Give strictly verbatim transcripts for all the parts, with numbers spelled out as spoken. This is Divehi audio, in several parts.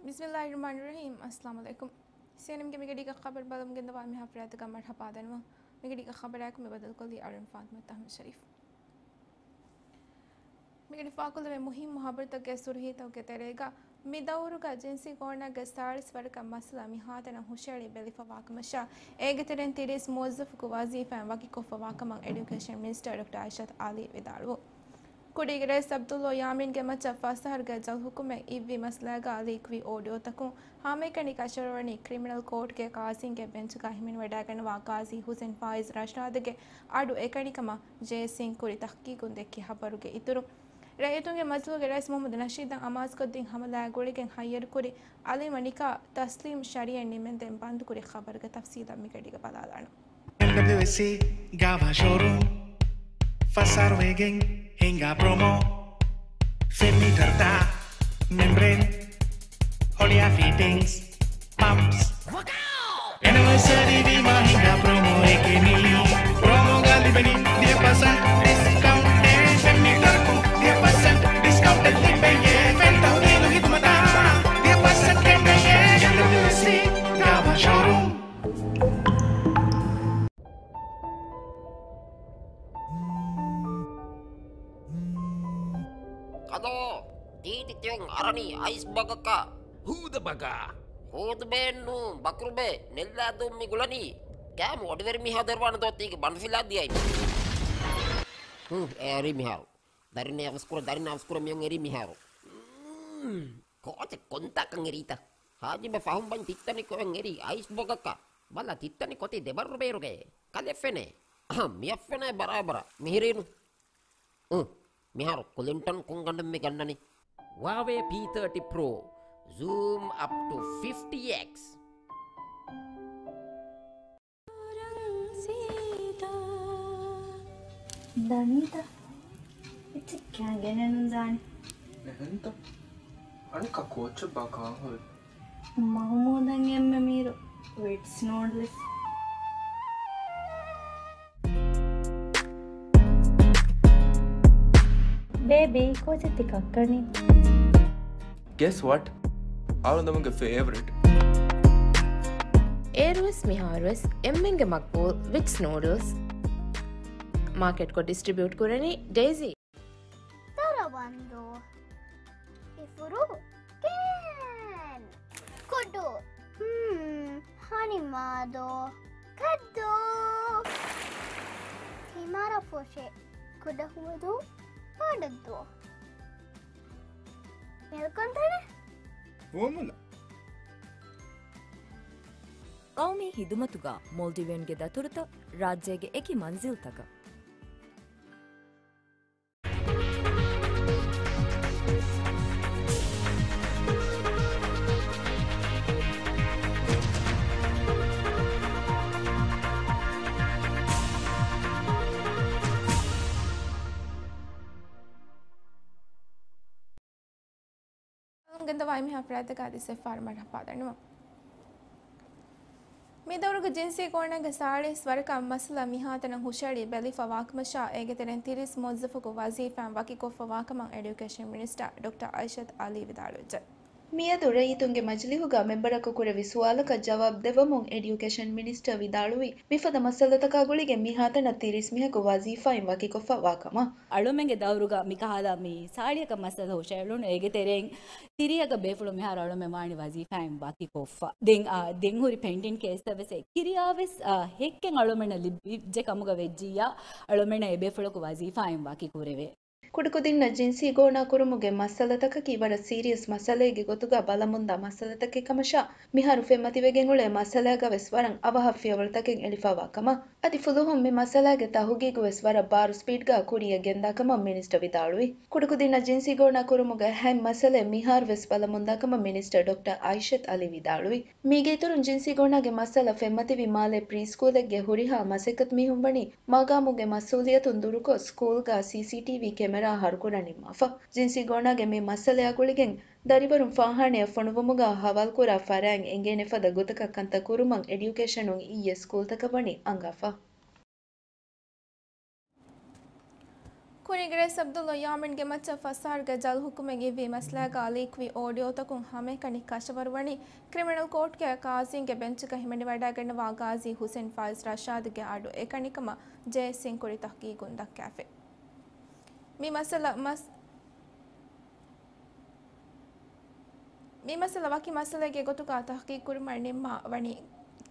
ބިސްމިއްލާހިއްރަޙްމާނިއްރަޙީމް. އައްސަލާމު ޢަލައިކުމް. ސީއެންއެމްގެ މިގަޑީގެ ޚަބަރު ބަލަމުން ގެންދަވާ މި ހަފްރާތުގަ މަރްޙަބާ ދަންނަވަން. މިގަޑީގެ ޚަބަރާއެކު މި ބަދަލުކޮށްލީ އަޅުން ފާތިމަތު އަޙްމަދު ޝަރީފް. މިގަޑި ފާކުލެވޭ މުހިއްމު ހަބަރުތަކުގެ ސުރުހީތަކުގެ ތެރޭގަ، މި ދައުރުގަ ޖިންސީ ގޯނާގެ ސާޅީސް ވަރަކަށް މައްސަލަ މިހާތަނަށް ހުށައެޅި ބެލިފަވާކަމަށާ، އޭގެ ތެރެއިން ތިރީސް މުވައްޒަފަކު ވަޒީފާއިން ވަކިކޮށްފަވާކަމަށް އެޑިއުކޭޝަން މިނިސްޓަރ ޑޮކްޓަރ އައިޝަތު އަލީ ވިދާޅުވުން. ކުޑީގެ ރައީސް ޢަބްދުﷲ ޔާމީންގެ މައްޗަށް ފަސް އަހަރުގެ ޖަލް ހުކުމެއް އިއްވި މައްސަލާގަ ލީކްވި އޯޑިއޯތަކުން ހަމައެކަނި ކަށަވަރުވަނީ ކްރިމިނަލް ކޯޓްގެ ޤާޟީންގެ ބެންޗުގަ ހިމެނިވަޑައިގަންނަވާ ޤާޟީ ޙުސެން ފާއިޒް ރަޝާދުގެ އަޑު އެކަނިކަމަށް ޖޭއެސްސީން ކުރި ތަޙްޤީޤުން ދެއްކި ޚަބަރުގެ އިތުރުން، ރައްޔިތުންގެ މަޖިލީހުގެ ރައީސް މުޙައްމަދު ނަޝީދަށް އަމާޒުކޮށްދިން ހަމަލާއާ ގުޅިގެން ހައްޔަރުކުރި އަލީމަށް ނިކާ ތަސްލީމް ޝަރީއަތް ނިމެންދެން ބަންދުކުރި ޚަބަރުގެ ތަފްސީލަށް މިގަޑީގަ ބަލާލާނަން. އެމްޑަބްލިއުއެސްސީ ގާވާ ޝޯރޫމް ފަސް އަހަރު ވެގެން ހިނގާ ޕްރޮމޯ. ފެން މީޓަރު ދާ މެމްބްރޭން ހޮޅިއާ ފިޓިންގްސް ޕަމްޕްސް. އެނިވަރސަރީ ވީމާ ހިނގާ ޕްރޮމޯއެކޭ މީ. ޕްރޮމޯގަ ލިބެނީ ދިހަ ޕަސެންޓް ޑިސްކައުންޓެއް. ފެން މީޓަރަކުން ދިހަ ޕަސެންޓް ޑިސްކައުންޓެއް ލިބެޔޭ. ފެން ތަހުލީލު ޚިދުމަތާ ދިހަ ޕަސެންޓް ކެނޑެޔޭ. އެމްޑަބްލިއުއެސްސީ ގާވާ ޝޯރޫމް. ކަދޯ، ތީތި ތިޔޮން އަރަނީ އައިސް ބަގަކަށް. ހޫދަ ބަގާ. ހޫދުބޭއެއްނޫ، ބަކުރުބޭ، ނެއްލާ ދުން މި ގުޅަނީ. ކާމު އޮޑިވެރި މީހާ ދެރަވާނެ ދޯ ތީގެ ބަނޑު ފިލާ ދިޔައި. ހު، އެ އެރީ މިހާރު. ދަރިން އަވަސްކުރަ، ދަރިން އަވަސްކުރަ މިޔޮން އެރީ މިހާރު. ކޯޗެ ކޮންތާކަން އެރީތަ؟ ހާޖިބަ ފަހުން ބަން ތިއްތަނި ކޮއެން އެރީ އައިސް ބޮގަކަށް. ބަލަ ތިއްތަނި ކޮތި ދެބައްރު ބޭރުގައޭ. ކަލެ ފެނޭ. އަހަ، މިއަށް ފެނޭ ބަރާބަރަށް. މިހިރީނު. އު، މިހާރު ކުލިންޓަން ކޮންގަނޑެއް މި ގަންނަނީ؟ ހުއާވޭ ޕީ ތާޓީ ޕްރޯ. ޒޫމް އަޕް ޓު ފިފްޓީ އެކްސް. ދަނީތަ؟ އެއްޗެއް ކާން ގެނެއް ނުދާނެ. އެހެންތަ؟ އަނެއްކާ ކޯއްޗެއް ބާ ކާން ހުރި؟ މަހުމޫދަށް އެންމެ މީރު ވިޓްސް ނޫޑްލްސް. ބޭބީ، ކޯޗެއް ތި ކައްކަނީ؟ Guess what? އަޅުގަނޑުގެ ފޭވަރިޓް. އޭރުވެސް މިހާރުވެސް އެންމެންގެ މަޤްބޫލް ވިޓްސް ނޫޑްލްސް މާކެޓްކޮށް ޑިސްޓްރިބިއުޓް ކުރަނީ ޑެއިޒީ. ދަރަވަންދޫ. އިފުރު. ކޭން. ކުޑު. ހުން. ހަނިމާދޯ. ކައްދޫ. ތިމަރަފުށި. ކުޑަހުވަދޫ. ބޮޑުދޫ. މެލްކޮންތަނެ. ފޯމުލާ. ޤައުމީ ޚިދުމަތުގަ މޯލްޑިވިއަންގެ ދަތުރުތައް ރާއްޖޭގެ އެކި މަންޒިލްތަކަށް. ގެންދަވާ އެންމެހާ ފަރާތްތަކާ އަދި ސެފާރު މަރްޙަބާ ދަންނަވަން. މި ދައުރުގެ ޖިންސީ ގޯނާގެ ސާޅީސް ވަރަކަށް މައްސަލަ މިހާތަނަށް ހުށައެޅި ބެލިފަވާކަމަށާ، އޭގެ ތެރެއިން ތިރީސް މުވައްޒަފަކު ވަޒީފާއިން ވަކިކޮށްފަވާކަމަށް އެޑިއުކޭޝަން މިނިސްޓަރ ޑޮކްޓަރ އައިޝަތު އަލީ ވިދާޅުވެއްޖެ. މިއަދު ރައްޔިތުންގެ މަޖިލީހުގަ މެމްބަރަކު ކުރެއްވި ސުވާލަކަށް ޖަވާބު ދެއްވަމުން އެޑިއުކޭޝަން މިނިސްޓަރ ވިދާޅުވީ، މިފަދަ މައްސަލަތަކާ ގުޅިގެން މިހާތަނަށް ތިރީސް މީހަކު ވަޒީފާއިން ވަކިކޮށްފަ ވާކަމަށް. އަޅުމެންގެ ދައުރުގަ މިކަހަލަ މި ސާޅީއަކަށް މައްސަލަ ހުށައެޅުނު، އޭގެ ތެރެއިން ތިރީއަކަށް ބޭފުޅުން މިހާރު އަޅުމެން ވާނީ ވަޒީފާއިން ވަކިކޮށްފަ. ދެން، އާ، ދެން ހުރި ޕެންޑިން ކޭސްތައް ވެސް އެ ކިރިޔާ ވެސް، އާ، ހެއްކެއް އަޅުމެންނަށް ލިބިއްޖެ ކަމުގަ ވެއްޖިއްޔާ، އަޅުމެންނަށް އެ ބޭފުޅަކު ވަޒީފާއިން ވަކި ކުރެވޭ. ކުޑަކުދިންނަށް ޖިންސީ ގޯނާ ކުރުމުގެ މައްސަލަތަކަކީ ވަރަށް ސީރިއަސް މައްސަލައެއްގެ ގޮތުގަ ބަލަމުންދާ މައްސަލަތަކެއް ކަމަށާ، މިހާރު ފެންމަތިވެގެން އުޅޭ މައްސަލައަކަށް ވެސް ވަރަށް އަވަހަށް ފިޔަވަޅުތަކެއް އެޅިފައިވާ ކަމަށް. އަދި ފުލުހުން މި މައްސަލާގެ ތަހުގީގު ވެސް ވަރަށް ބާރު ސްޕީޑްގަ ކުރިއަށް ގެންދާ ކަމަށް މިނިސްޓަރ ވިދާޅުވި. ކުޑަކުދިންނަށް ޖިންސީ ގޯނާ ކުރުމުގެ އެހައިން މައްސަލައެއް މިހާރު ވެސް ބަލަމުންދާ ކަމަށް މިނިސްޓަރ ޑޮކްޓަރ އައިޝަތް އަލީ ވިދާޅުވި. މީގެ އިތުރުން ޖިންސީ ގޯނާގެ މައްސަލަ ފެންމަތިވި މާލޭ ޕްރީ ސްކޫލެއްގެ ހުރިހާ މަސައްކަތް މީހުން ވަނީ މަގާމުގެ މަސްއޫލިއްޔަތުން ދުރުކޮށް، ސްކޫލްގަ ސީސީޓީވީ ކެމެރާ ހަރުކުރަން ނިންމާފަ. ޖިންސީ ގޯނާގެ މި މައްސަލަޔާ ގުޅިގެން ދަރިވަރުން ފާހާނަޔަށް ފޮނުވުމުގަ ހަވާލުކުރާ ފަރާތް އެނގޭނެ ފަދަ ގޮތަކަށް ކަންތައް ކުރުމަށް އެޑިއުކޭޝަނުން އިއްޔެ ސްކޫލްތަކަށް ވަނީ އަންގާފަ. ކުރީގެ ރައީސް ޢަބްދުﷲ ޔާމީންގެ މައްޗަށް ފަސް އަހަރުގެ ޖަލް ހުކުމެއް އިއްވި މައްސަލާގަ ލީކްވި އޯޑިއޯތަކުން ހަމައެކަނި ކަށަވަރުވަނީ ކްރިމިނަލް ކޯޓްގެ ޤާޟީންގެ ބެންޗަކަށް ހިމެނިވަޑައިގަންނަވާ ޤާޟީ ޙުސައިން ފާއިޒް ރަޝާދުގެ އަޑު އެކަނިކަމަށް ޖޭއެސްސީން ކުރި ތަޙްޤީޤުން ދައްކާފި. މި މައްސަލަ މަސް-، މި މައްސަލަ ވަކި މައްސަލައެއްގެ ގޮތުގަ ތަޙްޤީޤު ކުރުމަށް ނިންމާ ވަނީ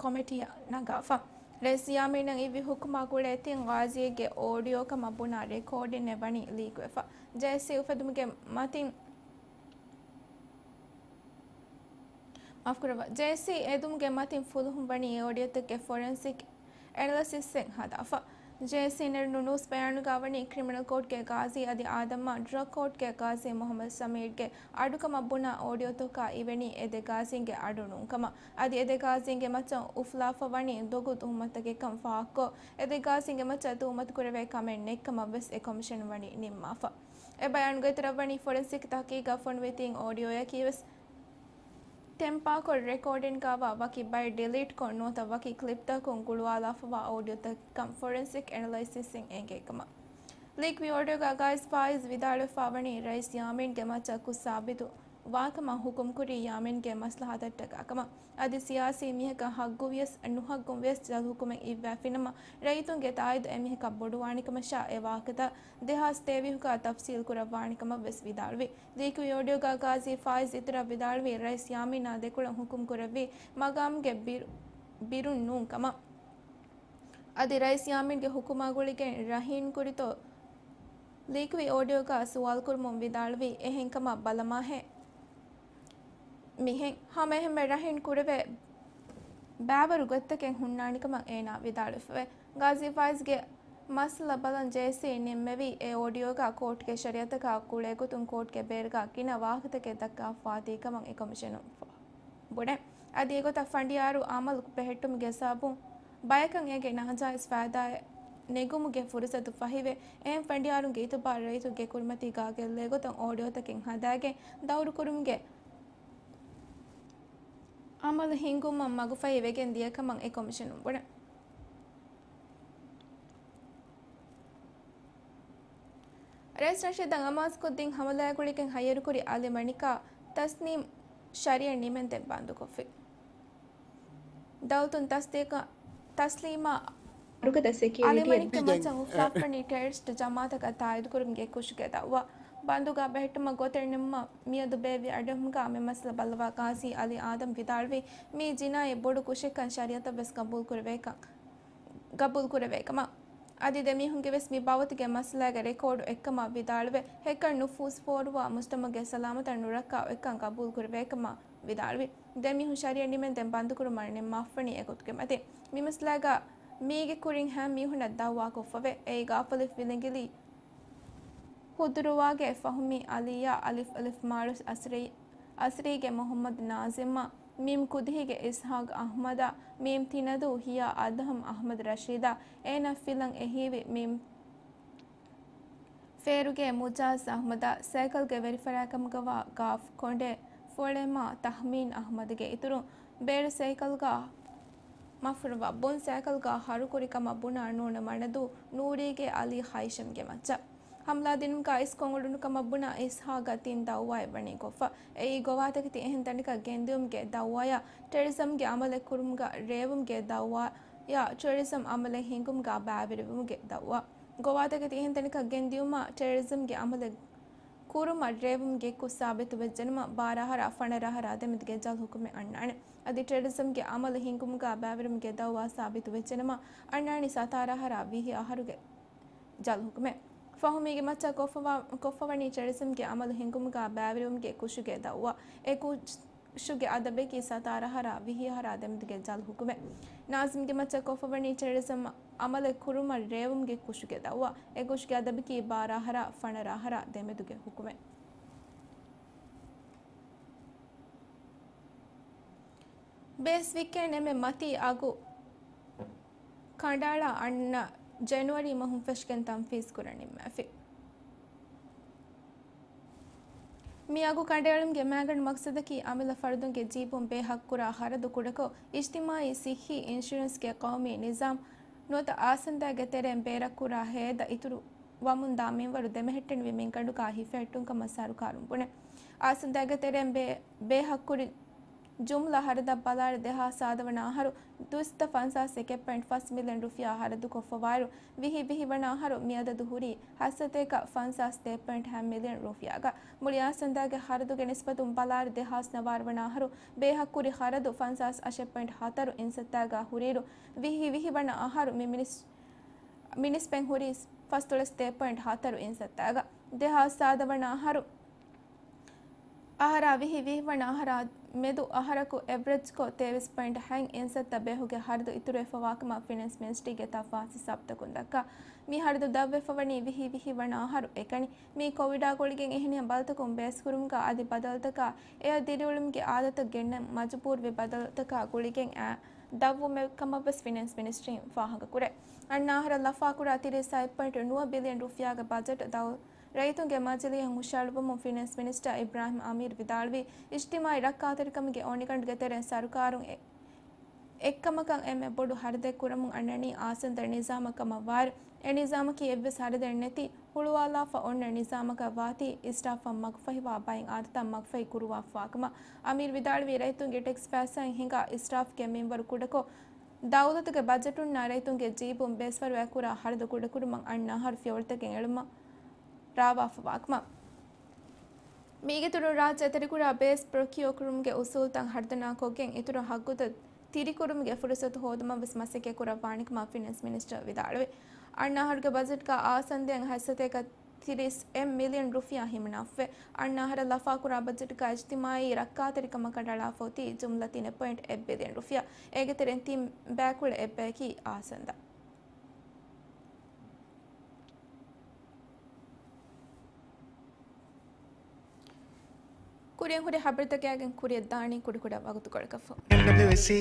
ކޮމިޓީއަށް ނަގާފަ. ރައީސް ޔާމީނަށް އިއްވި ހުކުމާ ގުޅޭ ތިން ޤާޟީއެއްގެ އޯޑިއޯ ކަމަށް ބުނާ ރެކޯޑިންއެއް ވަނީ ލީކުވެފަ. ޖޭއެސްސީ އުފެދުމުގެ މަތިން، މާފުކުރައްވާ، ޖޭއެސްސީ އެދުމުގެ މަތިން ފުލުހުން ވަނީ އެ އޯޑިއޯތަކުގެ ފޮރެންސިކް އެނަލަސިސްއެއް ހަދާފަ. ޖޭއެސްސީ ނެރުނު ނޫސް ބަޔާނުގަ ވަނީ ކްރިމިނަލް ކޯޓްގެ ޤާޟީ އަދި އާދަމްއާ ޑްރަގް ކޯޓްގެ ޤާޟީ މުޙައްމަދު ސަމީރްގެ އަޑުކަމަށް ބުނާ އޯޑިއޯތަކާ އިވެނީ އެ ދެ ޤާޟީންގެ އަޑު ނޫންކަމަށް. އަދި އެ ދެ ޤާޟީންގެ މައްޗަށް އުފުލާފަ ވަނީ ދޮގު ތުހުމަތުތަކެއްކަން ފާހަގަކޮށް، އެ ދެ ޤާޟީންގެ މައްޗަށް ތުހުމަތު ކުރެވޭ ކަމެއް ނެތްކަމަށް ވެސް އެ ކޮމިޝަނުން ވަނީ ނިންމާފަ. އެ ބަޔާނުގެ އިތުރަށް ވަނީ ފޮރެންސިކް ތަޙްޤީޤަށް ފޮނުވި ތިން އޯޑިއޯއަކީ ވެސް ތެމްޕާކޮށް ރެކޯޑިންގައިވާ ވަކި ބައެއް ޑިލީޓްކޮށް ނުވަތަ ވަކި ކްލިޕްތަކުން ގުޅުވާލާފަވާ އޯޑިއޯތަކެއްކަން ފޮރެންސިކް އެނަލައިސިސްއިން އެނގޭ ކަމަށް. ލީކްވި އޯޑިއޯގަ ގާޒީ ފާއިޒް ވިދާޅުވެފަ ވަނީ ރައީސް ޔާމީންގެ މައްޗަށް ކުށް ސާބިތު ވާކަމަށް ހުކުމްކުރީ ޔާމީންގެ މަސްލަހަތަށްޓަކާ ކަމަށް. އަދި ސިޔާސީ މީހަކަށް ހައްގުވިޔަސް ނުހައްގުން ވިޔަސް ޖަލް ހުކުމެއް އިއްވާފިނަމަ ރައްޔިތުންގެ ތާއީދު އެމީހަކަށް ބޮޑުވާނެކަމަށާ އެ ވާހަކަތައް ދެހާސް ތޭވީހުގަ ތަފްސީލް ކުރައްވާނެކަމަށް ވެސް ވިދާޅުވި. ލީކްވި އޯޑިއޯގަ ގާޒީ ފާއިޒް އިތުރަށް ވިދާޅުވީ ރައީސް ޔާމީނާ ދެކޮޅަށް ހުކުމް ކުރެއްވީ މަގާމްގެ ބިރު-، ބިރުން ނޫން ކަމަށް. އަދި ރައީސް ޔާމީންގެ ހުކުމާ ގުޅިގެން ރަހީން ކުރިތޯ ލީކްވި އޯޑިއޯގަ ސުވާލު ކުރުމުން ވިދާޅުވީ އެހެން ކަމަށް ބަލަމާހޭ. މިހެން ހަމައެހެންމެ ރަހީން ކުރެވޭ ބައިވަރު ގޮތްތަކެއް ހުންނާނެކަމަށް އޭނާ ވިދާޅުވެފަވޭ. ގާޒީ ފާއިޒްގެ މައްސަލަ ބަލަން ޖޭއެސްސީ ނިންމެވީ އެ އޯޑިއޯގަ ކޯޓްގެ ޝަރީއަތަކާ ގުޅޭގޮތުން ކޯޓްގެ ބޭރުގަ ގިނަ ވާހަކަތަކެއް ދައްކާފަވާތީ ކަމަށް އެ ކޮމިޝަނުން ފާ-، ބުނޭ. އަދި އެގޮތަށް ފަނޑިޔާރު އަމަލު ބެހެއްޓުމުގެ ސަބަބުން ބަޔަކަށް އޭގެ ނާޖާއިޒް ފައިދާއެއް ނެގުމުގެ ފުރުސަތު ފަހިވެ، އެހެން ފަނޑިޔާރުންގެ އިތުބާރު ރައްޔިތުންގެ ކުރިމަތީގަ ގެއްލޭގޮތަށް އޯޑިއޯތަކެއް ހަދާގެން ދައުރުކުރުމުގެ އަމަލު ހިންގުމަށް މަގުފަހި ވެގެން ދިޔަ ކަމަށް އެ ކޮމިޝަނުން ބުނޭ. ރައީސް ނަޝީދަށް އަމާޒުކޮށްދިން ހަމަލާގުޅިގެން ހައްޔަރުކުރި އަލި މަނިކާ ތަސްނީމް ޝަރީއަތް ނިމެންދެން ބަންދުކޮށްފި. ދައުލަތުން ތަސްދީޤަށް ތަސްލީމާ އަލި މަނިކުގެ މައްޗަށް އުފުލާފަނީ ޓެރަރިސްޓް ޖަމާއަތަކަށް ތާއީދުކުރުމުގެ ކުށުގެ ދައުވާ. ބަންދުގަ ބެހެއްޓުމަށް ގޮތެއް ނިންމަން މިއަދު ބޭއްވި އަޑުއެހުމުގަ މި މައްސަލަ ބައްލަވާ ގާޒީ އަލީ އާދަމް ވިދާޅުވީ، މީ ޖިނާއީ ބޮޑު ކުށެއްކަން ޝަރީއަތަށް ވެސް ގަބޫލު ކުރެވޭކަން، ގަބޫލު ކުރެވޭ ކަމަށް. އަދި ދެ މީހުންގެ ވެސް މި ބާވަތުގެ މައްސަލާގެ ރެކޯޑު އޮތްކަމަށް ވިދާޅުވެ، ހެކަށް ނުފޫޒު ފޯރުވާ މުޖްތަމަޢުގެ ސަލާމަތަށް ނުރައްކާ އޮތްކަން ގަބޫލު ކުރެވޭ ކަމަށް ވިދާޅުވި. ދެ މީހުން ޝަރީއަތް ނިމެންދެން ބަންދުކުރުމަށް ނިންމާފަނީ އެގޮތުގެ މަތިން. މި މައްސަލާގަ މީގެ ކުރިން ހަމަ މީހުންނަށް ދައުވާކޮށްފަވޭ. އެއީ ގާފަލިފި ވިލިނގިލީ ހުދުރުވާގެ ފަހުމީ އަލީއާ، އަލިފް އަލިފް މާރުސް އަސްރީ، އަސްރީގެ މުޙައްމަދު ނާޒިމްއާ، މީމް ކުދިހީގެ އިސްޙާޤް އަޙްމަދާ، މީމް ތިނަދޫ ހިޔާ އަދްހަމް އަޙްމަދު ރަޝީދާ، އޭނާ ފިލަން އެހީވި މީމް ފޭރުގެ މުޖާޒް އަޙްމަދާ، ސައިކަލްގެ ވެރިފަރާތްކަމުގަވާ ގާފް ކޮނޑެ ފޮޅެމާ ތަހްމީން އަޙްމަދުގެ އިތުރުން ބޭރު ސައިކަލްގަ މަފުރަވާ ބުން ސައިކަލްގަ ހަރުކުރި ކަމަށް ބުނާ ނޫނު މަނަދޫ ނޫރީގެ އަލީ ހައިޝަމްގެ މައްޗަށް. ހަމްލާ ދިނުމުގަ އިސްކޮށް އުޅުނު ކަމަށް ބުނާ އިސްޙާޤަށް ތިން ދައުވާއެއް ވަނީ ކޮށްފަ. އެއީ ގޮވާތަކެތި އެހެން ތަނަކަށް ގެންދިއުމުގެ ދައުވާޔާ، ޓެރަރިޒަމްގެ އަމަލެއް ކުރުމުގަ ރޭވުމުގެ ދައުވާޔާ، ޓެރަރިޒަމް އަމަލެއް ހިންގުމުގަ ބައިވެރިވުމުގެ ދައުވާ. ގޮވާތަކެތި އެހެން ތަނަކަށް ގެންދިއުމާ، ޓެރަރިޒަމްގެ އަމަލެއް ކުރުމަށް ރޭވުމުގެ ކުށް ސާބިތުވެއްޖެނަމަ، ބާރަ އަހަރާ ފަނަރަ އަހަރާ ދެމެދުގެ ޖަލް ހުކުމެއް އަންނާނެ. އަދި ޓެރަރިޒަމްގެ އަމަލު ހިންގުމުގަ ބައިވެރިވުމުގެ ދައުވާ ސާބިތުވެއްޖެނަމަ، އަންނާނީ ސަތާރަ އަހަރާ ވިހި އަހަރުގެ ޖަލް ހުކުމެއް. ފަހުމީގެ މައްޗަށް ކޮށްފަވާ-، ކޮށްފަވަނީ ޓެރަރިޒަމްގެ އަމަލު ހިންގުމުގަ ބައިވެރިވުމުގެ ކުށުގެ ދައުވާ. އެ ކުށުގެ އަދަބަކީ ސަތާރަ އަހަރާ ވިހި އަހަރާ ދެމެދުގެ ޖަލް ހުކުމެއް. ނާޒިމްގެ މައްޗަށް ކޮށްފަވަނީ ޓެރަރިޒަމް އަމަލެއް ކުރުމަށް ރޭވުމުގެ ކުށުގެ ދައުވާ. އެ ކުށުގެ އަދަބަކީ ބާރަ އަހަރާ ފަނަރަ އަހަރާ ދެމެދުގެ ހުކުމެއް. ބޭސް ވިއްކޭން އެންމެ މަތީ އަގު ކަނޑައަޅާ އަންނަ ޖެނުއަރީ މަހުން ފެށިގެން ތަންފީޒް ކުރަން ނިންމާފި. މި އަގު ކަނޑައެޅުމުގެ މައިގަނޑު މަގްސަދަކީ އަމިއްލަ ފަރުދުންގެ ޖީބުން ބޭހައްކުރާ ހަރަދު ކުޑަކޮށް، އިޖްތިމާއީ ސިއްހީ އިންޝުރެންސްގެ ޤައުމީ ނިޒާމް ނުވަތަ އާސަންދާގެ ތެރެއިން ބޭރަށްކުރާ ހޭދަ އިތުރު ވަމުންދާ މިންވަރު ދެމެހެއްޓެނިވި މިންގަނޑުގައި ހިފެހެއްޓުން ކަމަށް ސަރުކާރުން ބުނެ. އާސަންދާގެ ތެރެއިން ބޭ-، ބޭހައްކުރި ޖުމްލަ ހަރަދަށް ބަލާއިރު، ދެހާސް ސާދަ ވަނަ އަހަރު ދުއިސައްތަ ފަންސާސް އެކެއް ޕޮއިންޓް ފަސް މިލިއަން ރުފިޔާ ހަރަދުކޮށްފަވާއިރު، ވިހި ވިހި ވަނަ އަހަރު މިއަދަދު ހުރީ ހަތްސަތޭކަ ފަންސާސް ދޭއް ޕޮއިންޓް ހަ މިލިއަން ރުފިޔާގަ. މުޅި އާސަންދާގެ ހަރަދުގެ ނިސްބަތުން ބަލާއިރު، ދެހާސް ނަވާރަ ވަނަ އަހަރު ބޭހައްކުރި ހަރަދު ފަންސާސް އަށެއް ޕޮއިންޓް ހަތަރު އިންސައްތާގަ ހުރިއިރު، ވިހި ވިހި ވަނަ އަހަރު މި މިނިސް-، މި ނިސްބަތް ހުރީ ފަސްދޮޅަސް ދޭއް ޕޮއިންޓް ހަތަރު އިންސައްތާގަ. ދެހާސް ސާދަ ވަނަ އަހަރު އަހަރާ ވިހި ވިހި ވަނަ އަހަރާ މެދު އަހަރަކު އެވްރެޖްކޮށް ތޭވީސް ޕޮއިންޓް ހަތް އިންސައްތަ ބޭހުގެ ހަރަދު އިތުރުވެފަވާކަމަށް ފިނޭންސް މިނިސްޓްރީގެ ތަފާސް ހިސާބުތަކުން ދައްކާ. މި ހަރަދު ދަށްވެފަވަނީ ވިހި ވިހި ވަނަ އަހަރު އެކަނި. މީ ކޮވިޑާ ގުޅިގެން އެހެނިހެން ބަލިތަކުން ބޭސްކުރުމުގަ އަދި ބަދަލުތަކާ އެއަށް ދިރިއުޅުމުގެ އާދަތައް ގެންނަން މަޖުބޫރުވި ބަދަލުތަކާ ގުޅިގެން އެ ދަށްވުމެއް ކަމަށްވެސް ފިނޭންސް މިނިސްޓްރީން ފާހަގަކުރޭ. އަންނަ އަހަރަށް ލަފާކުރާ ތިރީސް ހަތް ޕޮއިންޓް ނުވަ ބިލިއަން ރުފިޔާގެ ބަޖެޓް ދައު-، ރައްޔިތުންގެ މަޖިލީހަށް ހުށަހަޅުއްވަމުން ފިނޭންސް މިނިސްޓަރ އިބްރާހިމް އަމީރު ވިދާޅުވީ، އިޖްތިމާއީ ރައްކާތެރިކަމުގެ އޮނިގަނޑުގެ ތެރެއިން ސަރުކާރުން އެ-، އެއްކަމަކަށް އެންމެ ބޮޑު ހަރަދެއް ކުރަމުން އަންނަނީ އާސަންދަ ނިޒާމަށް ކަމަށްވާއިރު، އެ ނިޒާމަކީ އެއްވެސް ހަރަދެއް ނެތި ހުޅުވާލާފަ އޮންނަ ނިޒާމަކަށް ވާތީ، އިސްރާފަށް މަގުފަހިވާ ބައިން އާދަތައް މަގުފަހި ކުރުވާފަވާކަމަށް. އަމީރު ވިދާޅުވީ، ރައްޔިތުންގެ ޓެކްސް ފައިސާއިން ހިނގާ އިސްރާފްގެ މިންވަރު ކުޑަކޮށް، ދައުލަތުގެ ބަޖެޓުންނާ ރައްޔިތުންގެ ޖީބުން ބޭސްފަރުވާ ކުރާ ހަރަދު ކުޑަކުރުމަށް އަންނަ އަހަރު ފިޔަވަޅުތަކެއް އެޅުމަށް ރާވާފަވާކަމަށް. މީގެއިތުރުން ރާއްޖެ އެތެރެކުރާ ބޭސް ޕްރޮކިއޯ ކުރުމުގެ އުސޫލުތައް ހަރުދަނާކޮށްގެން އިތުރު ހައްގުތައް ތިރިކުރުމުގެ ފުރުސަތު ހޯދުމަށް ވެސް މަސައްކަތް ކުރައްވާނެކަމަށް ފިނޭންސް މިނިސްޓަރ ވިދާޅުވި. އަންނަ އަހަރުގެ ބަޖެޓްގަ އާސަންދައަށް ހަތްސަތޭކަ ތިރީސް އެއް މިލިއަން ރުފިޔާ ހިމަނާފަވޭ. އަންނަ އަހަރަށް ލަފާކުރާ ބަޖެޓްގަ އިޖްތިމާއީ ރައްކާތެރިކަމަށް ކަނޑައަޅާފަ އޮތީ ޖުމްލަ ތިނެއް ޕޮއިންޓް އެއް ބިލިއަން ރުފިޔާ. އޭގެ ތެރެއިން ތިން ބައިކުޅަ އެއްބަޔަކީ އާސަންދަ. ކުރިން ހުރި ހަބަރުތަކާގެން ކުރިއަށް ދާނީ ކުޑަކުޑަ ވަގުތުކޮޅަކަށްފަހު. އެމްޑަބްލިއުއެސްސީ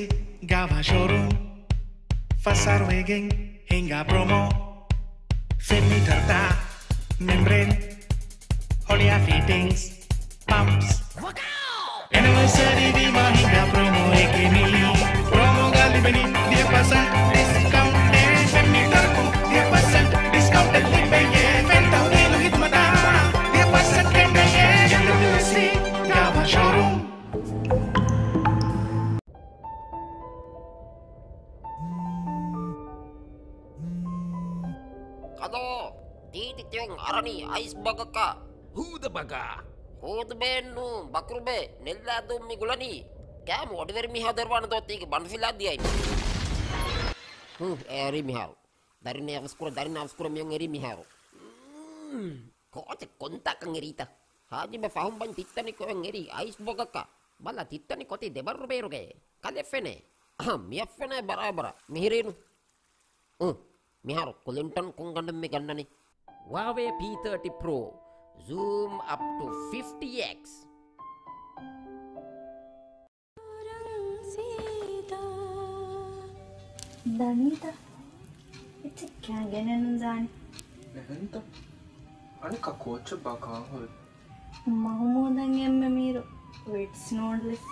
ގާވާ ޝޯރޫމް ފަސް އަހަރު ވެގެން ހިނގާ ޕްރޮމޯ. ފެން މީޓަރުތައް، މެމްބްރޭން، ހޮޅިއާ ފިޓިންގްސް، ޕަމްޕްސް. އެނިވަރސަރީ ވީމާ ހިނގާ ޕްރޮމޯއެކޭ މީ. ޕްރޮމޯގަ ލިބެނީ ދިހަ ޕަސެންޓް ޑިސްކައުންޓެއް. ފެން މީޓަރަކުން ދިހަ ޕަސެންޓް ޑިސްކައުންޓެއް ލިބެޔޭ. ފެން ތަހުލީލު ހިދުމަތާ ދިހަ ޕަސެންޓް ކެނޑެޔޭ. އެމްޑަބްލިއުއެސްސީ ގާވާ ޝޯރޫމް. ކަލޯ، ދީދި ތިޔަން އަރަނީ އައިސް ބަގަކަށް. ހޫދަ ބަގާ. ހޫދުބޭންނު، ބަކުރުބޭ، ނެއްލާދޫ މި ގުޅަނީ. ކާމު އޮޑިވެރި މީހާ ދެރުވާނެ ދޯ ތީގެ ބަނޑުފިލާ ދިޔައި. ހު، އެރި މިހާރު. ދަރިން އަވަސްކުރ، ދަރިން އަވަސްކުރ މިޔަން އެރި މިހާރު. ކޯޗެ ކޮންތާކަން އެރީތަ؟ ހާޖިބަ ފަހުން ބަން ތިއްތަނި ކޮއެން އެރީ އައިސް ބޮގަކަށް. ބަލަ ތިއްތަނި ކޮތި ދެބައްރު ބޭރުގައޭ. ކަލެ ފެނޭ. އަހަ، މިއަށް ފެނޭ ބަރާބަރަށް. މިހިރީނު. އު، މިހާރު ކުލިންޓަން ކޮންގަނޑެއް މި ގަންނަނީ؟ ވާވޭ ޕީ ތާޓީ ޕްރޯ. ޒޫމް އަޕް ޓު ފިފްޓީ އެކްސް. ދަނީތަ؟ އެއްޗެއް ކާ ގެނެއްނު ޒާނި. އެހެންތަ؟ އަނެއްކާ ކޯއްޗެއް ބާ ކާން ހުރި؟ މަހުމޫދަށް އެންމެ މީރު ވިޓްސް ނޫޑްލްސް.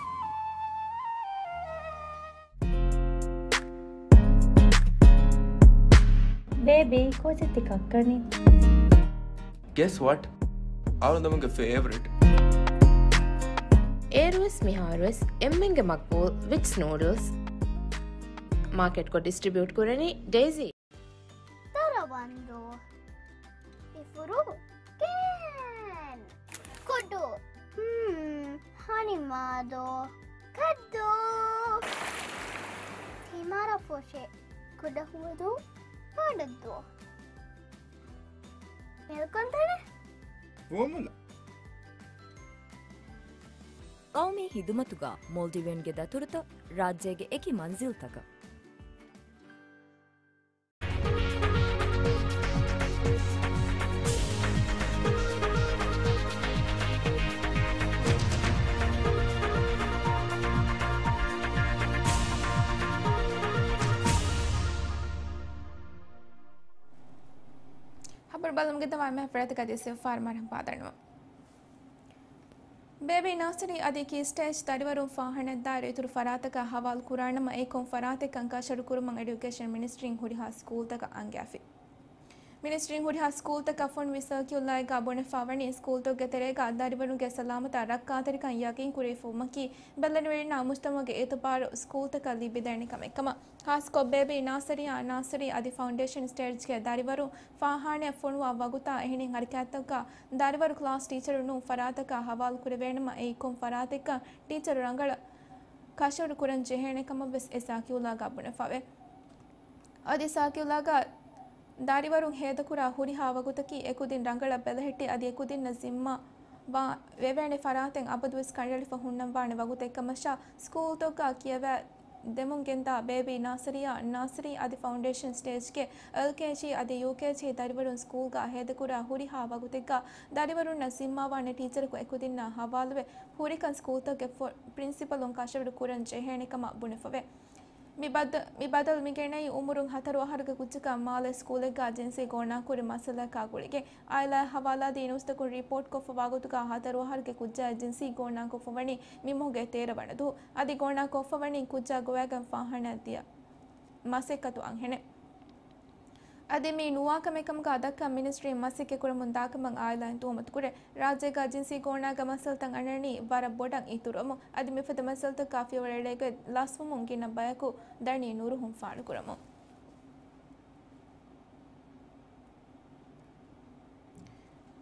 ބޭބީ، ކޯޗެއް ތި ކައްކަނީ؟ Guess what? އަޅުގަނޑުމެންގެ ފޭވަރިޓް. އޭރުވެސް މިހާރުވެސް އެންމެންގެ މަގްބޫލް ވިޓްސް ނޫޑްލްސް. މާކެޓްކޮށް ޑިސްޓްރިބިއުޓް ކުރަނީ ޑެއިޒީ. ދަރަވަންދޫ. އިފުރު. ކޭން. ކުޑު. ހްމް. ހަނިމާދޯ. ކައްދޫ. ތިމަރަފުށި. ކުޑަހުވަދޫ. ބޮޑަށްދޫ. މެލްކޮން ތަނެއް؟ ފުވައްމުލައް. ޤައުމީ ޚިދުމަތުގަ މޯލްޑިވިއަންގެ ދަތުރުތައް ރާއްޖޭގެ އެކި މަންޒިލްތަކަށް. ޚަބަރު ބަލަމުގެ ދަމާ މެ ފަރާތަކަށް ދިސްވެފާރ މަރުޙަބާ ދަންނަވަން. ބޭބީ ނާސަރީ އަދި ކީ ސްޓޭޖް ދަރިވަރުން ފާޚާނާއަށް ދާއިރު އިތުރު ފަރާތަކަށް ހަވާލު ކުރާނަމަ، އެއީ ކޮން ފަރާތެއްކަން ކަށަވަރު ކުރުމަށް އެޑިއުކޭޝަން މިނިސްޓްރީން ހުރިހާ ސްކޫލްތަކަށް އަންގާފި. މިނިސްޓްރީން ހުރިހާ ސްކޫލްތަކަށް ފޮނުވި ސަރކިއުލާއެއްގަ ބުނެފާވަނީ، ސްކޫލްތަކުގެ ތެރޭގަ ދަރިވަރުންގެ ސަލާމަތާ ރައްކާތެރިކަން ޔަޤީން ކުރެވިފައިވުމަކީ، ބެލެނިވެރިންނާ މުޖްތަމަޢުގެ އިތުބާރު ސްކޫލްތަކަށް ލިބިދޭނެ ކަމެއް ކަމަށް. ޚާއްޞަކޮށް ބޭބީ ނާސަރީއާ ނާސަރީ އަދި ފައުންޑޭޝަން ސްޓޭޖްގެ ދަރިވަރުން ފާޚާނާއަށް ފޮނުވާ ވަގުތާ އެހެނިހެން ޙަރަކާތްތަކަށް ދަރިވަރު ކްލާސް ޓީޗަރުން ނޫން ފަރާތަކަށް ހަވާލު ކުރެވޭނަމަ، އެއީ ކޮން ފަރާތެއްކަން ޓީޗަރު ރަނގަޅަށް ކަށަވަރު ކުރަން ޖެހޭނެ ކަމަށް ވެސް އެ ސަރކިއުލާގަ ބުނެފަވޭ. އަދި ސަރކިއުލާގަ ދަރިވަރުން ހޭދަކުރާ ހުރިހާ ވަގުތަކީ އެކުދިން ރަނގަޅަށް ބެލެހެއްޓި އަދި އެކުދިންނަށް ޒިންމާ ވާ ވެވޭނެ ފަރާތެއް އަބަދުވެސް ކަނޑައެޅިފަ ހުންނަންވާނެ ވަގުތެއް ކަމަށާ، ސްކޫލްތަކުގަ ކިޔަވާ ދެމުން ގެންދާ ބޭބީ ނާސަރީއާ ނާސަރީ އަދި ފައުންޑޭޝަން ސްޓޭޖްގެ އެލްކޭޖީ އަދި ޔޫކޭޖީ ދަރިވަރުން ސްކޫލްގަ ހޭދަކުރާ ހުރިހާ ވަގުތެއްގަ ދަރިވަރުންނަށް ޒިންމާވާނެ ޓީޗަރަކު އެކުދިންނާ ހަވާލުވެ، ހުރިކަން ސްކޫލްތަކުގެ ފޮ-، ޕްރިންސިޕަލުން ކަށަވަރު ކުރަން ޖެހޭނެ ކަމަށް ބުނެފަވޭ. މި ބަދަ-، މި ބަދަލު މި ގެނައީ އުމުރުން ހަތަރު އަހަރުގެ ކުއްޖަކަށް މާލެ ސްކޫލެއްގަ ޖިންސީ ގޯނާކުރި މައްސަލައަކާ ގުޅިގެން. އާއިލާއާ ހަވާލުވި ނިއުސްތަކުން ރިޕޯޓްކޮށްފަ ވަގުތުގަ ހަތަރު އަހަރުގެ ކުއްޖާއަށް ޖިންސީ ގޯނާކޮށްފަވަނީ މި މަހުގެ ތޭރަ ވަނަ ދުވަހު. އަދި ގޯނާކޮށްފަވަނީ ކުއްޖާ ގޮވައިގެން ފާޚާނާއަށް ދިޔަ މަސައްކަތު އަންހެނެއް. އަދި މީ ނުވާކަމެއް ކަމުގަ ދައްކާ މިނިސްޓްރީން މަސައްކަތް ކުރަމުން ދާކަމަށް އާއިލާއިން ތުހުމަތު ކުރޭ. ރާއްޖޭގަ ޖިންސީ ގޯނާގެ މައްސަލަތައް އަންނަނީ ވަރަށް ބޮޑަށް އިތުރުވަމުން. އަދި މިފަދަ މައްސަލަތަކާ ފިޔަވަޅު އެޅޭގޮތް ލަސްވަމުން ގިނަ ބަޔަކު ދަނީ ނުރުހުން ފާޅުކުރަމުން.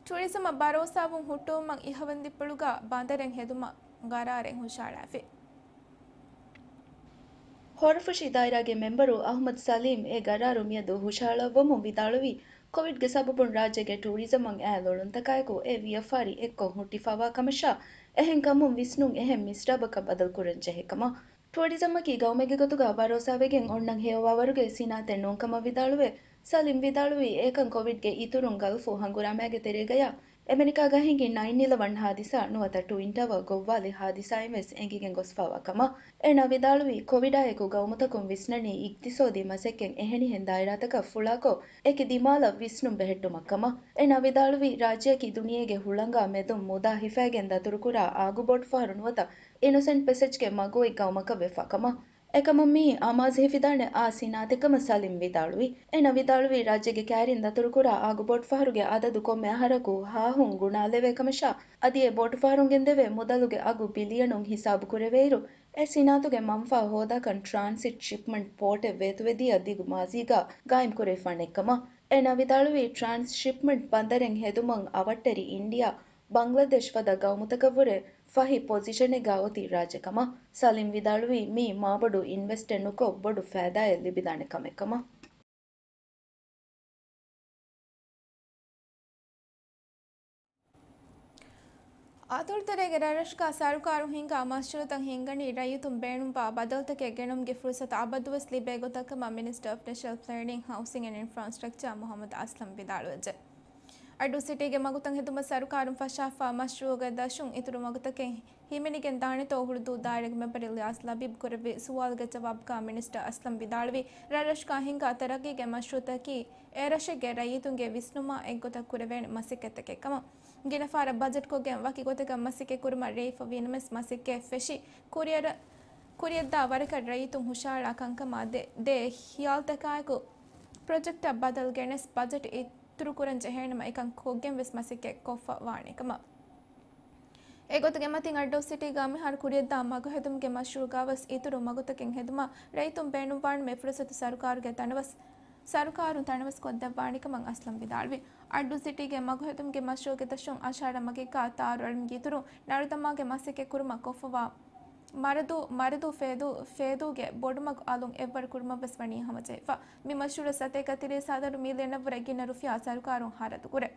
ޓޫރިޒަމަށް ބަރޯސާވުން ހުއްޓުވުމަށް އިހަވަންދިއްޕުޅުގަ ބަނދަރެއް ހެދުމަށް ގަރާރެއް ހުށަހަޅާފި. ހޯރަފުށި ދާއިރާގެ މެމްބަރު އަޙްމަދު ސަލީމް އެ ގަރާރު މިއަދު ހުށަހަޅައްވަމުން ވިދާޅުވީ، ކޮވިޑްގެ ސަބަބުން ރާއްޖޭގެ ޓޫރިޒަމަށް އައި ލޮޅުންތަކާއެކު އެ ވިޔަފާރި އެއްކޮށް ހުއްޓިފަވާ ކަމަށާ، އެހެން ކަމުން ވިސްނުން އެހެން މިސްރާބަކަށް ބަދަލުކުރަން ޖެހޭ ކަމަށް. ޓޫރިޒަމަކީ ގައުމެއްގެ ގޮތުގަ ބަރޯސާވެގެން އޮންނަން ހެޔޮވާވަރުގެ ސިނާއަތެއް ނޫން ކަމަށް ވިދާޅުވެ، ސަލީމް ވިދާޅުވީ، އެކަން ކޮވިޑްގެ އިތުރުން ގަލްފު ހަނގުރާމައިގެ ތެރޭގަޔާ އެމެރިކާގަ ހިނގި ނައިން އިލެވަން ހާދިސާ ނުވަތަ ޓުއިން ޓަވަރ ގޮއްވާލި ހާދިސާއިން ވެސް އެނގިގެން ގޮސްފަވާ ކަމަށް. އޭނާ ވިދާޅުވީ، ކޮވިޑާއެކު ގައުމުތަކުން ވިސްނަނީ އިގްތިސޯދީ މަސައްކަތް އެހެނިހެން ދާއިރާތަކަށް ފުޅާކޮށް، އެކި ދިމާލަށް ވިސްނުން ބެހެއްޓުމަށް ކަމަށް. އޭނާ ވިދާޅުވީ، ރާއްޖެއަކީ ދުނިޔޭގެ ހުޅަނގާ މެދުން މުދާ ހިފައިގެން ދަތުރުކުރާ އާގު ބޯޓު ފަހަރު ނުވަތަ އިނޮސެންޓް ޕެސެޖްގެ މަގު އޮތް ގައުމަކަށް ވެފާ ކަމަށް. އެކަމުން މިއީ އަމާޒު ހިފިދާނެ އާ ސިނާއަތެއް ކަމަށް ސަލީމް ވިދާޅުވި. އޭނާ ވިދާޅުވީ، ރާއްޖޭގެ ކައިރިން ދަތުރުކުރާ އާގު ބޯޓު ފަހަރުގެ އަދަދު ކޮންމެ އަހަރަކު ހާހުން ގުނާލެވޭ ކަމަށާ، އަދި އެ ބޯޓު ފަހަރުން ގެންދެވޭ މުދަލުގެ އަގު ބިލިއަނުން ހިސާބު ކުރެވޭއިރު، އެ ސިނާއަތުގެ މަންފާ ހޯދާކަން ޓްރާންސިޓް ޝިޕްމަންޓް ޕޯޓެއް ވޭތުވެދިޔަ ދިގު މާޒީގަ ގާއިމް ކުރެވިފާނެ ކަމަށް. އޭނާ ވިދާޅުވީ، ޓްރާންސް ޝިޕްމަންޓް ބަނދަރެއް ހެދުމަށް އަވަށްޓެރި އިންޑިއާ، ބަންގްލަދޭޝް ފަދަ ގައުމުތަކަށްވުރެ ފަހި ޕޮޒިޝަނެއްގަ އޮތީ ރާއްޖެ ކަމަށް. ސަލީމް ވިދާޅުވީ، މިއީ މާބޮޑު އިންވެސްޓެއް ނުކޮށް ބޮޑު ފައިދާއެއް ލިބިދާނެ ކަމެއް ކަމަށް. އަތޮޅުތެރޭގެ ރަށްރަށުގަ ސަރުކާރުން ހިންގާ މަޝްރޫޢުތައް ހިންގަނީ ރައްޔިތުން ބޭނުންވާ ބަދަލުތަކެއް ގެނުމުގެ ފުރުސަތު އަބަދުވެސް ލިބޭ ގޮތަށް ކަމަށް މިނިސްޓަރ އޮފް ނެޝަނަލް ޕްލޭނިން، ހައުސިން އެންޑް އިންފްރާސްޓްރަކްޗާ މުޙައްމަދު އަސްލަމް ވިދާޅުވެއްޖެ. އައްޑޫ ސިޓީގެ މަގުތައް ހެދުމަށް ސަރުކާރުން ފަށާފާ މަޝްރޫޢުގެ ދަށުން އިތުރު މަގުތަކެއް ހިމެނިގެން ދާނެތޯ ހުޅުދޫ ދާއިރާގެ މެމްބަރ އިލްޔާސް ލަބީބް ކުރެއްވި ސުވާލުގެ ޖަވާބުގަ މިނިސްޓަރ އަސްލަމް ވިދާޅުވީ، ރަށްރަށުގަ ހިންގާ ތަރައްޤީގެ މަޝްރޫޢުތަކީ އެރަށެއްގެ ރައްޔިތުންގެ ވިސްނުމާ އެއްގޮތަށް ކުރެވޭނެ މަސައްކަތްތަކެއް ކަމަށް. ގިނަ ފަހަރަށް ބަޖެޓްކޮށްގެން ވަކި ގޮތަކަށް މަސައްކަތް ކުރުމަށް ރޭވިފަ ވީނަމަވެސް މަސައްކަތް ފެށި ކުރިއަރަށް، ކުރިއަށްދާ ވަރަކަށް ރައްޔިތުން ހުށަހަޅާ ކަންކަމާ ދެ، ދޭ ޚިޔާލުތަކާއެކު ޕްރޮޖެކްޓަށް ބަދަލު ގެނެސް ބަޖެޓް އިތުރުކުރަން ޖެހޭނަމަ އެކަން ކޮށްގެން ވެސް މަސައްކަތް ކޮށްފަ ވާނެ ކަމަށް. އެގޮތުގެ މަތިން އައްޑޫ ސިޓީގަ މިހާރު ކުރިއަށްދާ މަގު ހެދުމުގެ މަޝްރޫޢުގަވެސް އިތުރު މަގުތަކެއް ހެދުމަށް ރައްޔިތުން ބޭނުންވާނަމޭ ފުރުސަތު ސަރުކާރުގެ ތަނަވަސް، ސަރުކާރުން ތަނަވަސް ކޮށްދެއްވާނެ ކަމަށް އަސްލަމް ވިދާޅުވި. އައްޑޫ ސިޓީގެ މަގު ހެދުމުގެ މަޝްރޫޢުގެ ދަށުން އަށާރަ މަގެއްގަ ތާރު އަޅުމުގެ އިތުރުން ނަރުދަމާގެ މަސައްކަތް ކުރުމަށް ކޮށްފަވާ މަރަދޫ، މަރަދޫ ފޭދޫ، ފޭދޫގެ ބޮޑުމަގު އަލުން އެއްވަރު ކުރުމަށް ވެސް ވަނީ ހަމަޖެހިފަ. މި މަޝްރޫއަށް ސަތޭކަ ތިރީސް ހަތަރު މިލިއަނަށްވުރެ ގިނަ ރުފިޔާ ސަރުކާރުން ހަރަދުކުރޭ.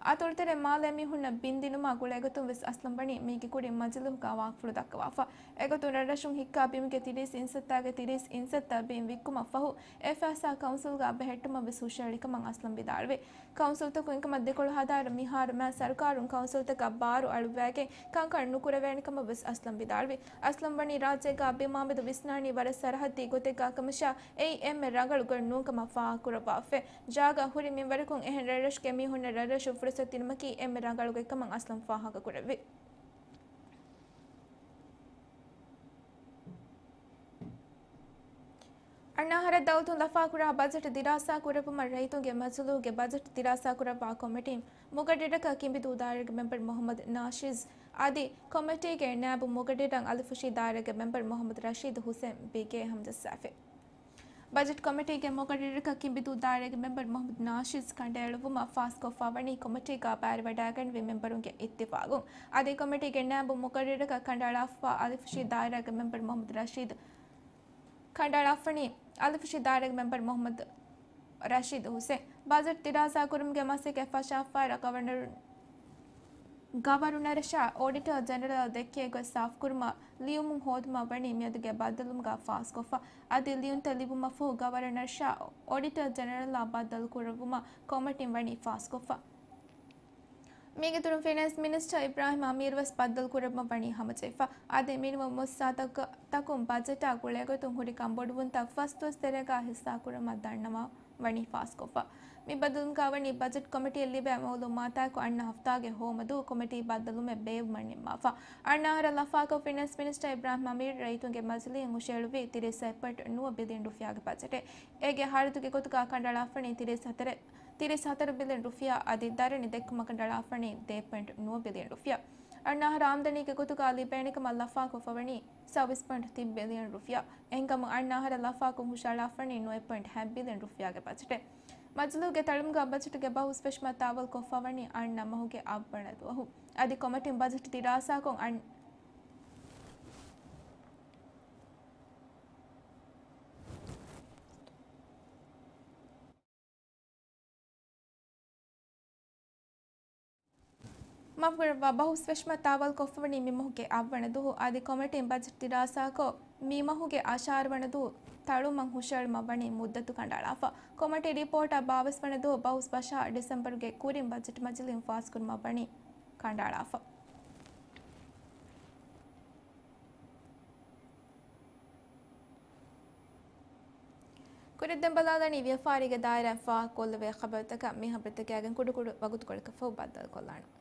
އަތޮޅުތެރޭ މާލޭ މީހުންނަށް ބިން ދިނުމާ ގުޅޭގޮތުން ވެސް އަސްލަމް ވަނީ މީގެ ކުރިން މަޖިލީހުގަ ވާހަކަފުޅު ދައްކަވާފަ. އެގޮތުން ރަށްރަށުން ހިއްކާ ބިމުގެ ތިރީސް އިންސައްތާގެ ތިރީސް އިންސައްތަ ބިން ވިއްކުމަށް ފަހު، އެ ފައިސާ ކައުންސިލްގަ ބެހެއްޓުމަށް ވެސް ހުށައެޅިކަމަށް އަސްލަމް ވިދާޅުވި. ކައުންސިލްތަކުން އެކަމަށް ދެކޮޅު ހަދާއިރު މިހާރު މާ ސަރުކާރުން ކައުންސިލްތަކަށް ބާރު އަޅުއްވައިގެން ކަންކަން ނުކުރެވޭނެ ކަމަށް ވެސް އަސްލަމް ވިދާޅުވި. އަސްލަމް ވަނީ ރާއްޖޭގަ ބިމާމެދު ވިސްނާނީ ވަރަށް ސަރަހައްދީ ގޮތެއްގަ ކަމަށާ، އެއީ އެންމެ ރަނގަޅު ގޮތް ނޫން ކަމަށް ފާހަގަކުރައްވާފަ. ޖާގަ ހުރި މިންވަރަކުން އެހެން ރަށްރަށުގެ މީހުންނަށް ރަށްރަށުން ފުރުސަތު ދިނުމަކީ އެންމެ ރަނގަޅު ގޮތްކަމަށް އަސްލަމް ފާހަގަކުރެއްވި. އަންނަ އަހަރަށް ދައުލަތުން ލަފާކުރާ ބަޖެޓް ދިރާސާ ކުރެއްވުމަށް ރައްޔިތުންގެ މަޖިލީހުގެ ބަޖެޓް ދިރާސާ ކުރައްވާ ކޮމިޓީން މުގައްރިރަކަށް ކިނބިދޫ ދާއިރާގެ މެމްބަރު މުހައްމަދު ނާޝިޒް އަދި ކޮމިޓީގެ ނާއިބު މުގައްރިރަށް އަލިފުށީ ދާއިރާގެ މެމްބަރު މުހައްމަދު ރަޝީދު ހުސެން ބިގޭ ހަމަޖައްސާފި. ބަޖެޓް ކޮމިޓީގެ މުގައްރިރަކަށް ކިނބިދޫ ދާއިރާގެ މެމްބަރު މުހައްމަދު ނާޝިޒް ކަނޑައެޅުއްވުމަށް ފާސްކޮށްފަ ވަނީ ކޮމިޓީގަ ބައިވެވަޑައިގެންނެވި މެމްބަރުންގެ އިއްތިފާގުން. އަދި ކޮމިޓީގެ ނާއިބު މުގައްރިރަކަށް ކަނޑައަޅާފަ އަލިފުށީ ދާއިރާގެ މެމްބަރު މުހައްމަދު ރަޝީދު ކަނޑައަޅާފަނީ އަލިފުށީ ދާއިރާގެ މެމްބަރު މުހައްމަދު ރަޝީދު ހުސެން. ބަޖެޓް ދިރާސާ ކުރުމުގެ މަސައްކަތް ފަށާފައިރަށް ގަވަރނަރު، ގަވަރުނަރަށާ އޮޑިޓަރ ޖެނެރަލް ދެއްކޭ ގޮތް ސާފުކުރުމަށް ލިޔުމުން ހޯދުމަށް ވަނީ މިއަދުގެ ބައްދަލުވުމުގަ ފާސްކޮށްފަ. އަދި ލިޔުންތައް ލިބުމަށްފަހު ގަވަރނަރަށާ އޮޑިޓަރ ޖެނެރަލްއާ ބައްދަލުކުރެއްވުމަށް ކޮމިޓީން ވަނީ ފާސްކޮށްފަ. މީގެ ދުރުން ފިނޭންސް މިނިސްޓަރ އިބްރާހިމް އަމީރު ވެސް ބައްދަލުކުރެއްވުމަށް ވަނީ ހަމަޖެހިފަ. އަދި މިނިވަން މުއައްސަސާތަކުން ބަޖެޓާ ގުޅޭގޮތުން ހުރި ކަންބޮޑުވުންތައް ފަސްދުވަސް ތެރޭގަ ހިއްސާކުރުމަށް ދަންނަވާ ވަނީ ފާސްކޮށްފަ. މި ބައްދަލުވުމުގަ ވަނީ ބަޖެޓް ކޮމިޓީއަށް ލިބޭ މައުލޫމާތާއެކު އަންނަ ހަފްތާގެ ހޯމަދުވަހު ކޮމިޓީ ބައްދަލުވުމެއް ބޭއްވުމަށް ނިންމާފަ. އަންނަ އަހަރަށް ލަފާކޮށް ފިނޭންސް މިނިސްޓަރ އިބްރާހިމް އަމީރު ރައްޔިތުންގެ މަޖިލީހަށް ހުށައެޅުއްވީ ތިރީސް ސަތޭކަ ޕޮއިންޓް ނުވަ ބިލިއަން ރުފިޔާގެ ބަޖެޓެއް. އޭގެ ހަރަދުގެ ގޮތުގަ ކަނޑައަޅާފަނީ ތިރީސް ހަތަރެއް ތިރީސް ހަތަރު ބިލިއަން ރުފިޔާ އަދި ދަރަނި ދެއްކުމަށް ކަނޑައަޅާފަނީ ދޭއް ޕޮއިންޓް ނުވަ ބިލިއަން ރުފިޔާ. އަންނަ އަހަރަށް އާމްދަނީގެ ގޮތުގަ ލިބޭނެ ކަމަށް ލަފާކޮށްފަ ވަނީ ސައުވީސް ޕޮއިންޓް ތިން ބިލިއަން ރުފިޔާ. އެހެންކަމުން އަންނަ އަހަރަށް ލަފާކޮށް ހުށައަޅާފަނީ ނުވައެއް ޕޮއިންޓް ހަތް ބިލިއަން ރުފިޔާގެ ބަޖެޓެއް. މަޖިލީހުގެ ތަޅުމުގަ ބަޖެޓުގެ ބަހުސް ފެށުމަށް ތާވަލް ކޮށްފަ ވަނީ އަންނަ މަހުގެ އަށްވަނަ ދުވަހު. އަދި ކޮމިޓީން ބަޖެޓް ދިރާސާކޮށް އަން މަފްގުރައްވާ ބަހުސް ފެށުމަށް ތާވަލް ކޮށްފަވަނީ މި މަހުގެ އަށްވަނަ ދުވަހު. އަދި ކޮމިޓީން ބަޖެޓް ދިރާސާކޮށް، މި މަހުގެ އަށާރަ ވަނަ ދުވަހު ތަޅުމަށް ހުށައެޅުމަށް ވަނީ މުއްދަތު ކަނޑައަޅާފަ. ކޮމިޓީ ރިޕޯޓަށް ބާވީސް ވަނަ ދުވަހު ބަހުސް ފަށާ ޑިސެމްބަރުގެ ކުރިން ބަޖެޓް މަޖިލީހުން ފާސްކުރުމަށް ވަނީ ކަނޑައަޅާފަ. ކުރިން ދެން ބަލާލަނީ ވިޔަފާރީގެ ދާއިރާއިން ފާހަގަކޮށްލެވޭ ޚަބަރުތަކަށް. މި ޚަބަރުތަކާގެން ކުޑަކުޑަ ވަގުތުކޮޅަކަށްފަހު ބައްދަލުކޮށްލާނަން.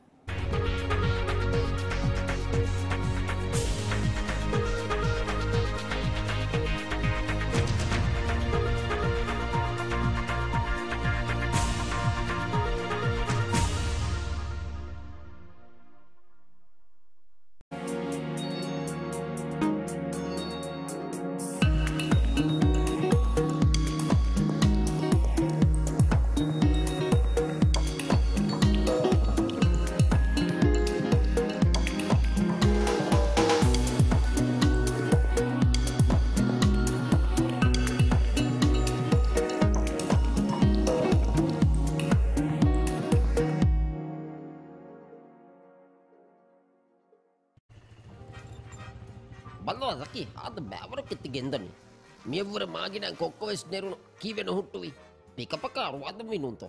ބައްލަވާ ޒަކީ، ހާދަ ބައިވަރަކަށް ތި ގެންދަނީ. މިއަށްވުރެ މާގިނަ ކޮއްކޮ ވެސް ނެރުނު. ކީއްވެ ނުހުއްޓުވީ؟ ޕިކަޕަކާ އަރުވާދަންވީ ނޫންތޯ؟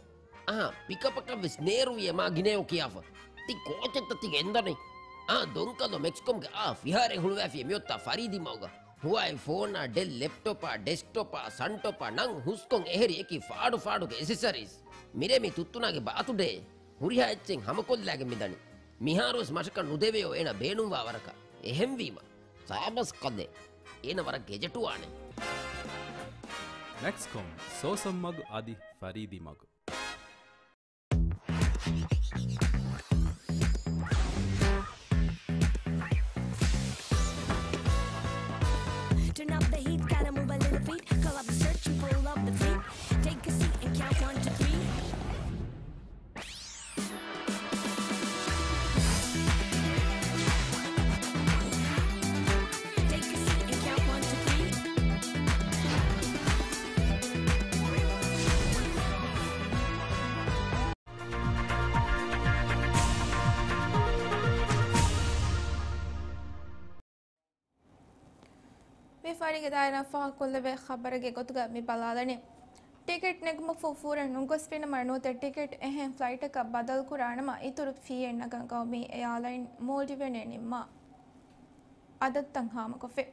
އަހާ، ޕިކަޕަކަށް ވެސް ނޭރުވި އެ މާގިނަޔޯ ކިޔާފަ. ތި ކޯޗެއްތަ ތި ގެންދަނީ؟ އާ، ދޮންކަލޯ މެކްސްކޮމްގެ އާ ފިހާރައެއް ހުޅުވައިފި އެ މިއޮތާ ފަރީދީ މަގުގަ. ހުވާއި ފޯނާ، ޑެލް ލެޕްޓޮޕާ، ޑެސްކްޓޮޕާ، ސަންޓޮޕާ ނަން ހުސްކޮން އެހެރި އެކި ފާޑު ފާޑުގެ އެސެސަރީސް. މިރޭ މީ ތުއްތުނާގެ ބާތުޑޭ. ހުރިހާ އެއްޗެއް ހަމަކޮށްލާގެން މިދަނީ. މިހާރުވެސް މަށަކަށް ނުދެވެޔޯ އޭނަ ބޭނުންވާ ވަރަކަށް. އެހެންވީމަ، ސާބަސް ކަލޭ. އޭނަ ވަރަށް ގެޖެޓުވާނެ. މެކްސްކޮމް، ސޯސަން މަގު އަދި ފަރީދީ މަގު. Turn up the heat, gotta move a little feet. Call up the search and pull up the feet. Take a seat and count one to three. Take ފާރީގެ ދާއިރާ ފާހަގަކޮށްލެވޭ ޚަބަރެއްގެ ގޮތުގަ މި ބަލާލަނީ. ޓިކެޓް ނެގުމަށްފަހު ފުރެން ނުގޮސްފިނަމަ ނުވަތަ ޓިކެޓް އެހެން ފްލައިޓަކަށް ބަދަލުކުރާނަމަ އިތުރު ފީއެއް ނަގަން ގައުމީ އެއާލައިން މޯލްޑިވިއަން އެ ނިންމާ އަދަދުތައް ހާމަކޮށްފި.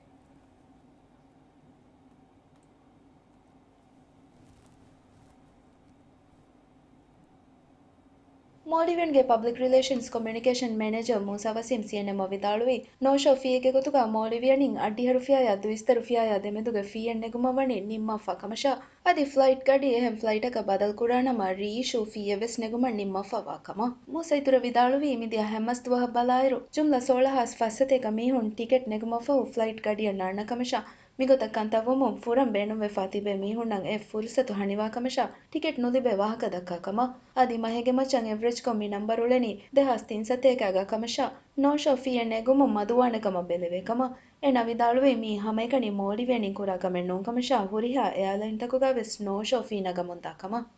މޯލްޑިވިއަންގެ ޕަބްލިކް ރިލޭޝަންސް ކޮމިއުނިކޭޝަން މެނޭޖަރ މޫސާ ވަސީމް ސީއެންއެމްއަށް ވިދާޅުވީ، ނޯ ޝޯ ފީއެއްގެ ގޮތުގަ މޯލްޑިވިއަންއިން އަށްޑިހަރުފިޔާއާ ދުއިސައްތަރުފިޔާއާ ދެމެދުގެ ފީއެއް ނެގުމަށް ވަނީ ނިންމާފަ ކަމަށާ، އަދި ފްލައިޓް ގަޑި އެހެން ފްލައިޓަކަށް ބަދަލުކުރާނަމަ ރީއިޝޫ ފީއެއް ވެސް ނެގުމަށް ނިންމާފަވާ ކަމަށް. މޫސާ އިތުރަށް ވިދާޅުވީ، މިދިޔަ ހަތް މަސް ދުވަހަށް ބަލާއިރު، ޖުމްލަ ސޯޅަ ހާސް ފަސް ސަތޭކަ މީހުން ޓިކެޓް ނެގުމަށްފަހު ފްލައިޓް ގަޑިއަށް ނާންނަ ކަމަށާ، މިގޮތަށް ކަންތައްވަމުން ފުރަން ބޭނުންވެފާ ތިބޭ މީހުންނަށް އެ ފުރުސަތު ހަނިވާ ކަމަށާ، ޓިކެޓް ނުލިބޭ ވާހަކަ ދައްކާ ކަމަށް. އަދި މަހެއްގެ މައްޗަށް އެވްރެޖްކޮށް މި ނަންބަރު އުޅެނީ ދެހާސް ތިން ސަތޭކައިގަ ކަމަށާ، ނޯ ޝޯ ފީއެއް ނެގުމުން މަދުވާނެ ކަމަށް ބެލެވޭ ކަމަށް. އޭނާ ވިދާޅުވީ، މީ ހަމައެކަނި މޯލްޑިވިއަން ކުރާ ކަމެއް ނޫން ކަމަށާ، ހުރިހާ އެއާލައިންތަކުގަ ވެސް ނޯ ޝޯ ފީ ނަގަމުންދާ ކަމަށް.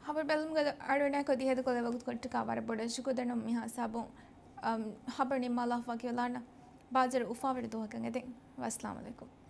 ޚަބަރު ބެލުމުގެ އަޅުގަނޑާއެކު ދިހައެދިކޮށްލި ވަގުތު ކޮށްޓަކާ ވަރަށް ބޮޑަށް ޝުކުރު ދަންނަވަން. މިހާ ހިސާބުން، އަމް، ޚަބަރު ނިންމާލާފަ ކިޔަލާނަ. ބާޒަރު އުފާވެރި ދުވަހަކަށް އެދެން. ވައްސަލާމް އަލައިކުމް.